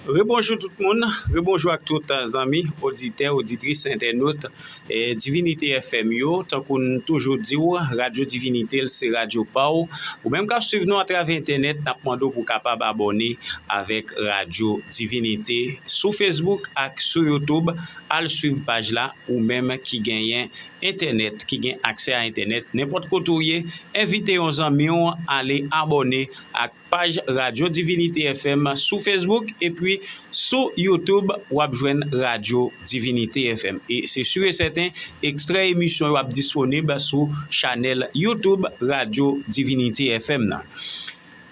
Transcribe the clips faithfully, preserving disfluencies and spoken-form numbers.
Rebonjou tout moun, rebonjou ak tout zanmi, oditè, oditris, entènot, eh, Divinité F M yo. Tankou n toujou di w, Radyo Divinité l se radyo pa w. Ou menm k ap swiv nou atravè entènèt, n ap mande w pou w kapab abòne avèk Radyo Divinité sou Facebook ak sou YouTube. Al swiv paj la, ou menm ki genyen entènèt, ki gen aksè a entènèt, nenpòt kote w ye, envite yon zanmi w ale abòne ak paj Radyo Divinité F M sou Facebook, epi sou YouTube, w ap jwenn Radyo Divinité F M. E se si e sèten, ekstrè emisyon yo ap disponib sou chanèl YouTube Radyo Divinité F M nan.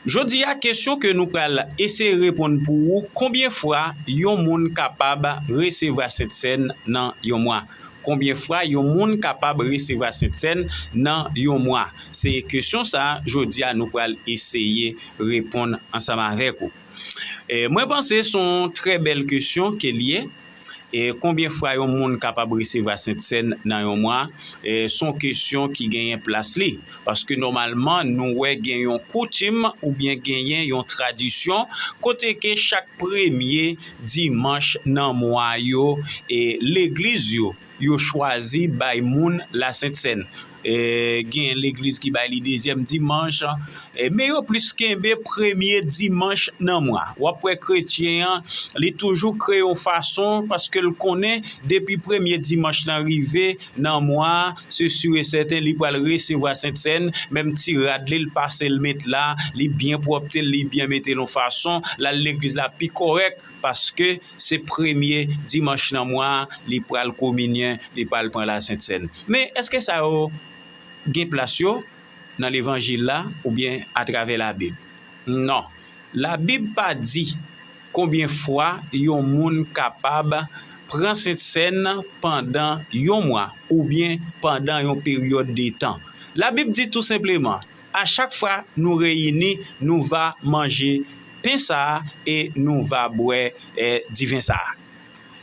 Jodi a, kesyon ke nou pral eseye reponn pou ou, konbyen fwa yon moun kapab resevwa Sentsèn nan yon mwa? Konbyen fwa yon moun kapab resevwa Sentsèn nan yon mwa? Se kesyon sa a, jodi a, nou pral eseye reponn ansanm avèk ou. E, mwen panse se yon trè bèl kesyon ke l ye. E, konbyen fwa yon moun kapab resevwa Sentsèn nan yon mwa? E, se yon kesyon ki genyen plas li. Paske nòmalman, nou wè gen yon koutim oubyen genyen yon tradisyon kote ke chak premye dimanch nan mwa yo, e, legliz yo, yo chwazi bay moun Lasentsèn. E, gen legliz ki bay li dezyèm dimanch, e, men yo plis kenbe premye dimanch nan mwa. W ap wè kretyen an, li toujou kreye yon fason, paske l konnen depi premye dimanch lan rive nan mwa a, se si e sèten li pral resevwa Sentsèn, menm ti rad li, l pase l met la, li byen pwòpte l, li byen mete l yon fason, l al legliz la pi kòrèk, paske se premye dimanch nan mwa a, li pral kominyen, li pral pran Lasentsèn. Men, èske sa yo gen plas yo nan levanjil la oubyen atravè Labib? Non. Labib pa di konbyen fwa yon moun kapab pran Sentsèn pandan yon mwa oubyen pandan yon peryòd de tan. Labib di tou senpleman, a chak fwa nou reyini, nou va manje pen sa a e nou va bwè, eh, diven sa a.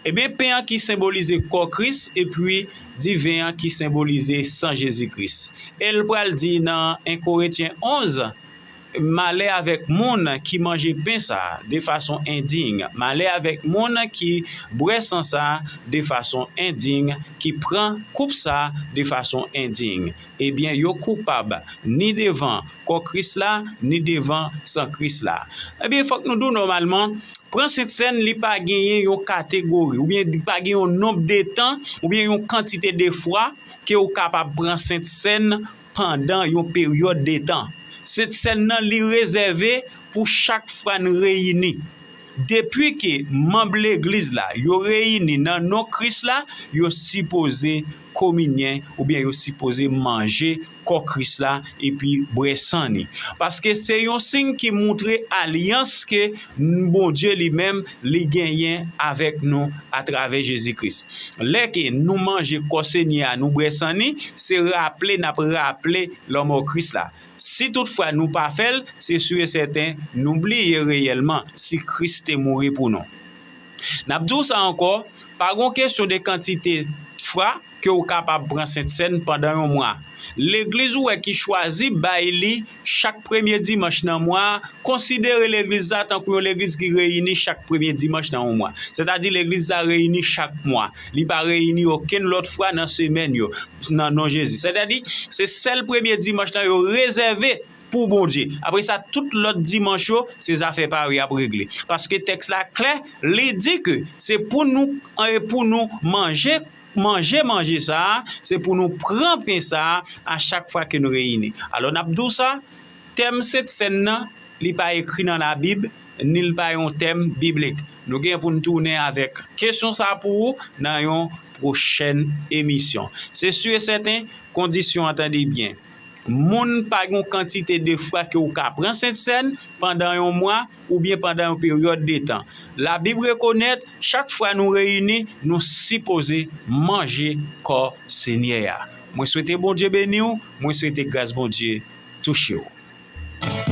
Ebyen, pen an ki senbolize kò Kris, epi diven an ki senbolize san Jezi Kris. E l pral di nan en Korentyen onz, malè avèk moun ki manje pen sa a de fason endiy, malè avèk moun ki bwè san sa a de fason endiy, ki pran koup sa a de fason endiy. Ebyen, yo koupab ni devan kò Kris la, ni devan san Kris la. Ebyen, fòk nou di w nòmalman, pran Sentsèn, li pa genyen yon kategori, oubyen li pa gen yon nonb de tan, oubyen yon kantite de fwa ke w kapab pran Sentsèn pandan yon peryòd de tan. Sentsèn nan, li rezève pou chak fwa n reyini. Depi ke manm legliz la, yo reyini nan non Kris la, yo sipoze kominyen, oubyen yo sipoze manje kò Kris la epi bwè san ni. Paske se yon siy ki montre alyans ke n-, Bondye li menm li genyen avèk nou atravè Jezi Kris. Lè ke nou manje kò Senyè a, nou bwè san ni, se raple n ap raple lanmò Kris la. Si toutfwa nou pa fè l, se si e sèten nou bliye reyèlman si Kris te mouri pou nou. N ap di w sa ankò, pa gon kesyon de kantite fwa ke w kapab pran Sentsèn pandan yon mwa. Legliz ou wè ki chwazi bay li chak premye dimanch nan mwa a, konsidere legliz sa tankou yon legliz ki reyini chak premye dimanch nan yon mwa. Sètadi legliz sa reyini chak mwa. Li pa reyini okenn lòt fwa nan semèn yo, nan non Jezi. Sètadi, se sèl premye dimanch lan yo rezève pou Bondye. Apre sa, tout lòt dimanch yo, se zafè pa yo y ap regle. Paske tèks la klè, li di ke se pou nou, eh, pou nou manje, manje, manje sa a, se pou nou pran pen sa a, a chak fwa ke nou reyini. Alò, n ap di w sa, tèm Sentsèn nan, li pa ekri nan Labib, ni l pa yon tèm biblik. Nou gen pou n tounen avèk kesyon sa a pou ou nan yon pwochèn emisyon. Se si e sèten, kondisyon an, tande byen. Moun pa gen yon kantite de fwa ke w ka pran Sentsèn pandan yon mwa oubyen pandan yon peryòd de tan. Labib rekonèt, chak fwa nou reyini, nou sipoze manje kò Senyè a. Mwen swete Bondye beni w, mwen swete gras Bondye touche w.